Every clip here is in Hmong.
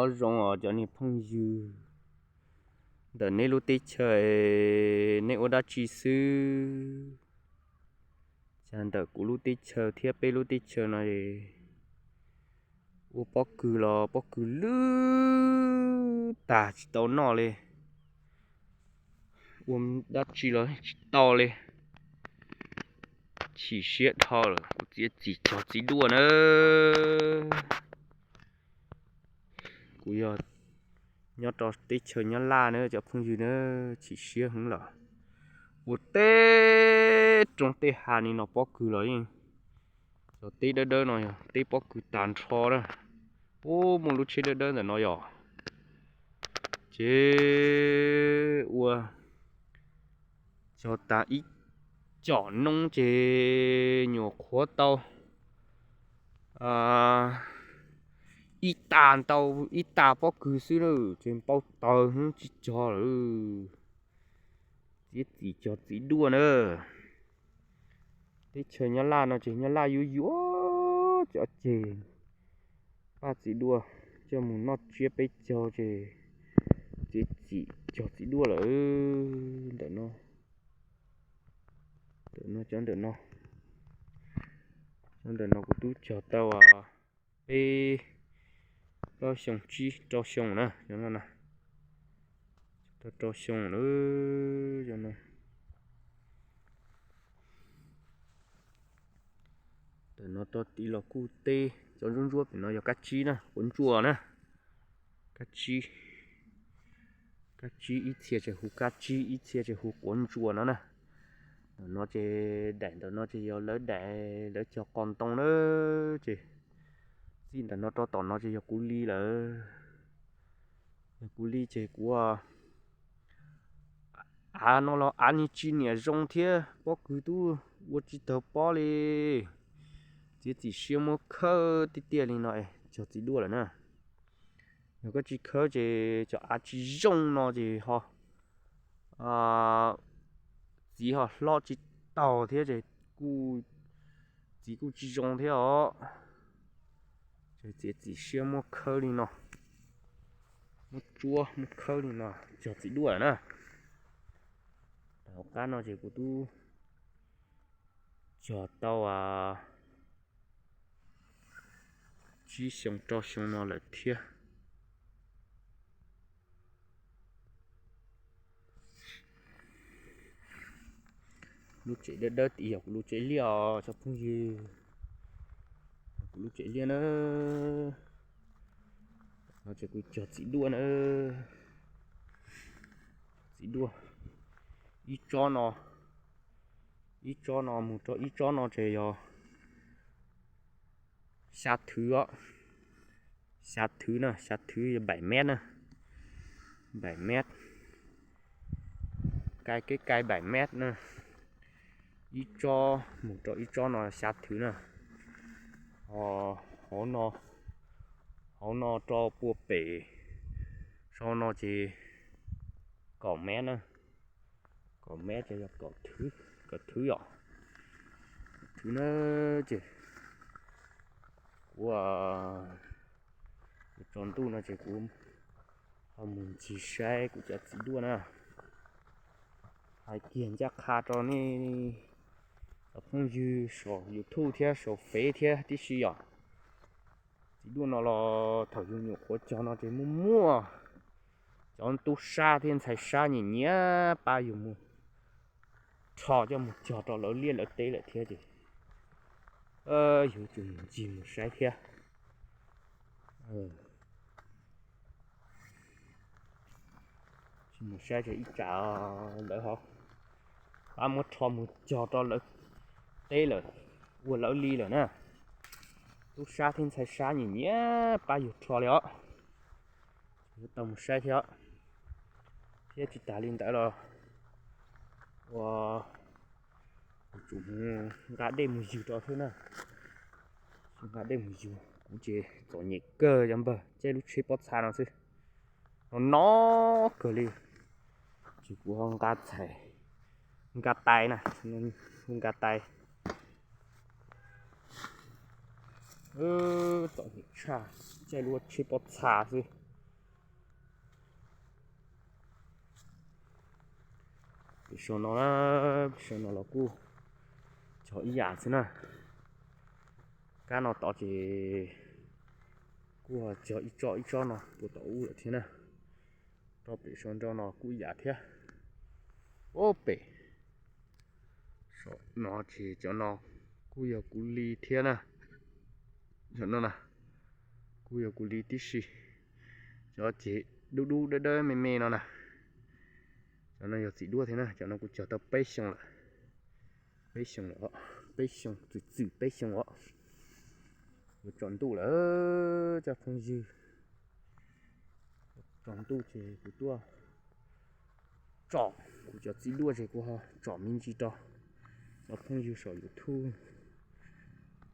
Nyob zoo os cov niag phooj ywg, ntawm neb lub teb chaws neb ua dab tsi xwb? Cas ntawm kuv lub teb chaws thiab peb lub teb chaws no ua pob kws los pob kws lwj tag tsis tau noj li, ua dab tsi los tsis tau li. Chim siab dhau lawm, kuv txiav txim cog txiv duaj na. Kuv yog nyob rau teb chaws Nyab Laj na cov phooj ywg na, chim siab heev lawm. Ua tej roob tej hav ni no pob kws los yeej, cov teb dawb dawb no yog teb pob kws tag nrho na. Ub, muaj lub tsheb dawb dawb ntawm no yog, ces ua cog tas ib com noob ces nyuam qhuav tau ib tas ntau, ib tas pob kws xwb na, ces npau taws tsis cog lawm. Txiav txim cog txiv duaj na. Teb chaws Nyab Laj no ces Nyab Laj yuav yuav cov ceg paj txiv duaj coj mus noj tsiab peb caug ces txiav txim cog txiv duaj lawm. Ntawm no, ntawm no, cov ntawm no, cov ntawm no kuv twb cog tau peb plaub xyoo tsib rau xyoo na, cov no na, rau rau xyoo na, cov no. Ntawm no rau tid los kuj teb, cov ntsuab ntsuab pem no yog kab tsib na, quav ntsuas na, kab tsib, kab tsib ib txhia tseem hu kab tsib ib txhia tseem hu quav ntsuas no na. Ntawm no ces daim ntawm no ces yog lawv daim lawv cog qos ntoo na, ces txij ntawm no rau tom no ces yog kuv li lawm. Yog kuv li ces kuv av no los av ni tsis niam zoo thiab pob kws twb ua tsis tawg pob li. Txiav txim siab muab khawb tiag tiag li no es cog txiv duaj lawm na. Yog koj tsis khawb ces cov av tsis zoo no ces ho txiv ho hlob tsis taug thiab ces kuj txiv kuj tsis zoo thiab os. Ces txiav txim siab muab khawb li no, muab tsuab muab khawb li no cog txiv duaj lawm na. Hauv qab no ces kuv twb cog tau tsib xyoo rau xyoo no lawm thiab. Lub tsev dawb dawb tid yog kuv lub tsev liaj os cov phooj ywg, kuv lub tsev liaj na. No ces kuv cog txiv duaj na, txiv duaj. Ib tsob no, ib tsob no mus rau ib tsob no ces yog xya thwv os, xya thwv na, xya thwv yog bảy mét na, bảy mét, cai kev cai bảy mét na. Ib tsob mus rau ib tsob no xya thwv na. Hauv no, hauv no rau puag pem sau no ces kaum mev na, kaum mev ces yog kaum thwv, kaum thwv yom, kaum thwv na. Ces kuv tsaus ntuj no ces kuv ho mus ncig saib kuv cov txiv duaj na. Hais kiag ncaj qha rau nej cov phooj ywg saum YouTube thiab saum Fev thiab tib si yom. Txiv duaj no los thaum yus nyuam qhuav cog no ces muaj muaj cov tub sab thiab ntxhais sab nyiam nyiam pab yus mus rho coj mus cog rau lawv liaj lawv teb lawm thiab ces yus tsum mus ncig mus saib thiab. Mus saib ces ib tsam lawv ho pab muab rho mus cog rau lawv teb lawm, ua lawv li lawm na. Tub sab thiab ntxhais sab nyiam nyiam pab yus rho li os. Yuav tau mus saib thiab, thiab tsis tas li ntawd los ua kuv tsum nqa dej mus ywg rau thiab na. Nqa dej mus ywg kuv ces txom nyem kawg cov npawg, caij lub tsheb pob txha no xwb no no kawg li. Ces kuv ho nqa txhais, nqa tais na, nqa tais. Txom nyem tshaj, caij lub tsheb pob txha xwb. Saum no, saum no los kuj cog ib yam xwb na. Kab no tod ces kuj cog ib tsob ib tsob no puag tom ub lawm thiab na. Rau pem saum nraud no kuj ib yam thiab. Ub pem saum no ces cov no kuj yog kuv li thiab na. Cov no na kuj yog kuv li tib si. Cov ces dub dub dawb dawb me me no na, cov no yog txiv duaj thiab na. Cov no kuv cog tau peb xyoo lawm, peb xyoo lawm, peb xyoo txwm txwm peb xyoo os. Yuav tsaus ntuj lawm cov phooj ywg, tsaus ntuj ces kuv tuaj tsom kuv cov txiv duaj ces kuv ho tsom me ntsis rau cov phooj ywg saum YouTube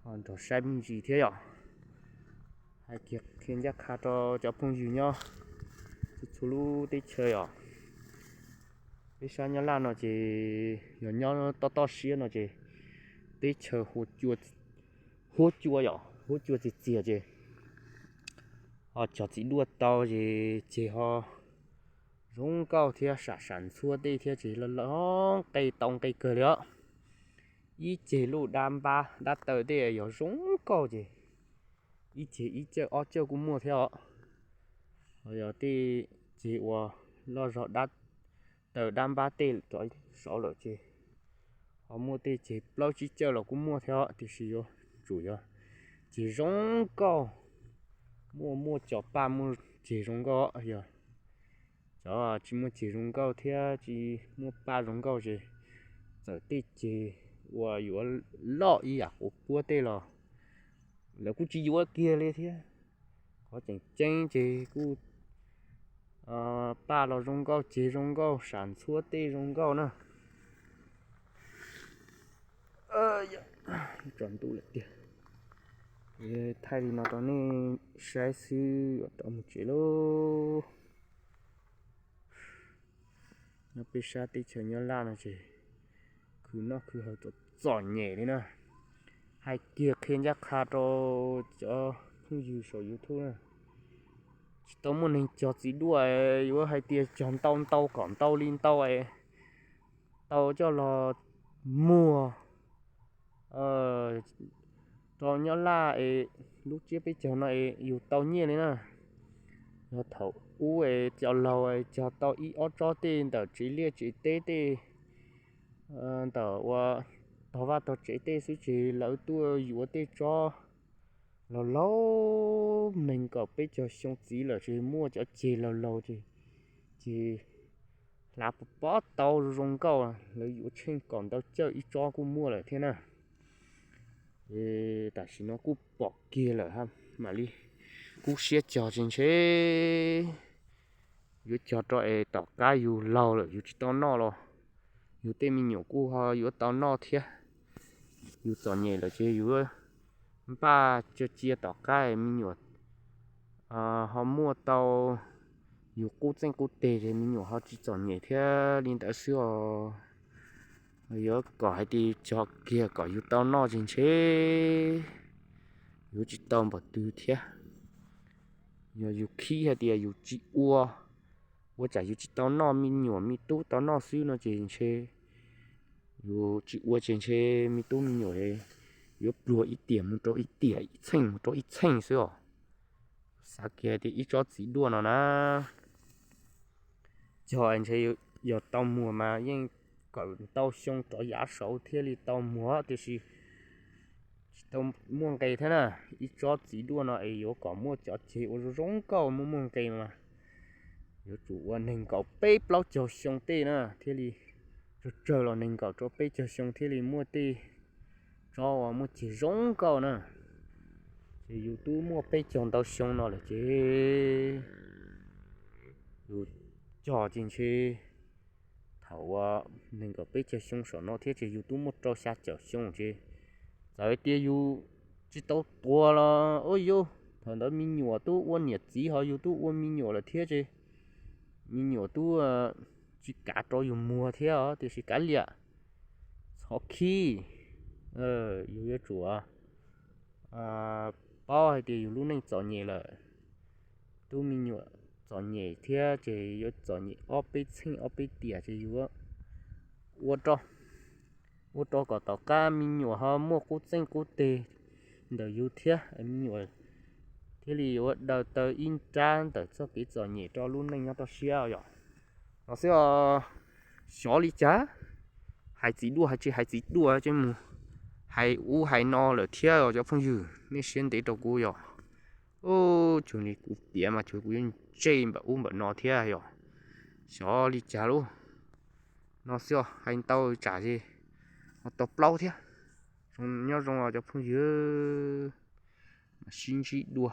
ho nrog saib me ntsis thiab yom. Hais kiag qhia ncaj qha rau cov phooj ywg nyob txhua txhua lub teb chaws yom. Peb sab Nyab Laj no ces yog nyob toj toj siab no ces teb chaws huab cua yom, huab cua txias txias ces ho cog txiv duaj tau ces ceg ho zoo nkauj thiab, sam sam ntxhua tej thiab ces loj loj nqe tau nqe kawg li os. Ib ceg lub dab npab dab taw tej yog zoo nkauj ces ib ceg ib cawj ob cawj kuj muaj thiab os. Ho yog tej ceg uas loj zog dab taw dab npab tej rov saud lawm ces ho muaj tej ceg plaub tsib cawj los kuj muaj thiab os, tiam sis yuav tsum yog ceg zoo nkauj, muaj muaj cov paj muaj ceg zoo nkauj. Yog cov tsis muaj ceg zoo nkauj thiab tsis muaj paj zoo nkauj ces txawm tej ceg uas yuav loj ib yam quav puab tej los lawv kuj tsis yuav kiag li thiab. Qhov tseem ceeb ces kuj paj los zoo nkauj, ceg zoo nkauj, sam ntxhua tej zoo nkauj na. Tsaus ntuj lawm tiag, thaij li no rau nej saib xwb, rov mus tsev lauj. Nyob peb sab teb chaws Nyab Laj no ces khwv noj khwv haus txom txom nyem li na. Hais kiag qhia ncaj qha rau cov phooj ywg saum YouTube na, tsis tau muaj neeg cog txiv duaj yuav hais tias cog ntau ntau kom ntau li ntau es tau coj los muag rau Nyab Laj es lub tsiab peb caug no es yus tau nyiaj li na. Yog thaum ub es cov laug cog tau ib ob tsob tej ntawm tsev liaj tsev teb tej, ntawm ua tog vaj tog tsev tej xwb ces lawv tuaj yuav tej tsob laug laug nees nkaum peb caug xyoo txiv lawm ces muaj cov ceg laug laug ces, ces hlav pov pob tau zoo nkauj, lawv yuav tsheej kaum ntau cawj ib tsob kuj muaj lawm thiab na. Es tam sim no kuj pom kiag lawm, mam li kub siab cog tsis ntshe yuav cog rau es tom qab yus laug lawm yus tsis tau noj los yus tej me nyuam kuj ho yuav tau noj thiab. Yus txom nyem lawm ces yus npaj cia cia tom qab me nyuam ho muaj tau yus qub txeej qub teg ces me nyuam ho tsis txom nyem thiab li ntawd xwb os. Yuav kom hais tias cog kiag kom yus tau noj tsis ntshe yuav tsis tau npaum twg thiab. Yog yus khib hais tias yus tsis ua, ua tsam yus tsis tau noj me nyuam me tub tau noj xwb no ces ntshe yus tsis ua ces ntshe me tub me nyuam yuav pluag ib tiam mus rau ib tiam, ib txheej mus rau ib txheej xwb os. Xav kiag tias ib tsob txiv duaj no na, cog ntshe yog tau muag mas yeej kawm ntau xyoo rov yav saud thiaj li tau muag tiam sis tsis tau muaj nqe thiab na. Ib tsob txiv duaj no es yuav kom muaj cov ceg ua zoo zoo nkauj muaj muaj nqe mas yuav tsum ua nees nkaum peb plaub caug xyoo tej na thiaj li, tsawg tsawg los nees nkaum rau peb caug xyoo thiaj li muaj tej tsob uas muaj ceg zoo nkauj na. Ces yus twb muaj peb caug ntau xyoo no lawm ces yus cog ces ntshe thaum uas nees nkaum peb caug xyoo saum no thiab ces yus twb muaj rau xya caum xyoo ces txawm tias yus tsis tau tuag los ua yus thaum ntawd me nyuam twb ua niam txiv ho yus twb ua me nyuam lawm thiab ces me nyuam twb tsis kav rau yus muag thiab os, tiam sis kav liam, txhob khib. Yus yuav tsum paub hais tias yus lub neej txom nyem lawm, tub me nyuam txom nyem thiab ces yuav txom nyem ob peb txheej ob peb tiam ces yus ua rau, ua rau kom tom qab me nyuam ho muaj qub txeej qub teg ntawm yus thiab, me nyuam thiaj li yuav daws tau ib nrab ntawm txoj kev txom nyem rau lub neej nyob rau siab yom. No xwb os, xyov li cas, hais txiv duaj hais tsis hais txiv duaj ces mus hais ub hais no lawm thiab os cov phooj ywg, nej siab ntev rau kuv yom. Ub, cuag li kuv piav mas cuag kuv yuav ntsej npaum ub npaum no thiab yom. Xyov li cas lub, no xwb os, hais ntau tsam ces ho tau plaub thiab. Nyob zoo os cov phooj ywg, mam sib ntsib dua.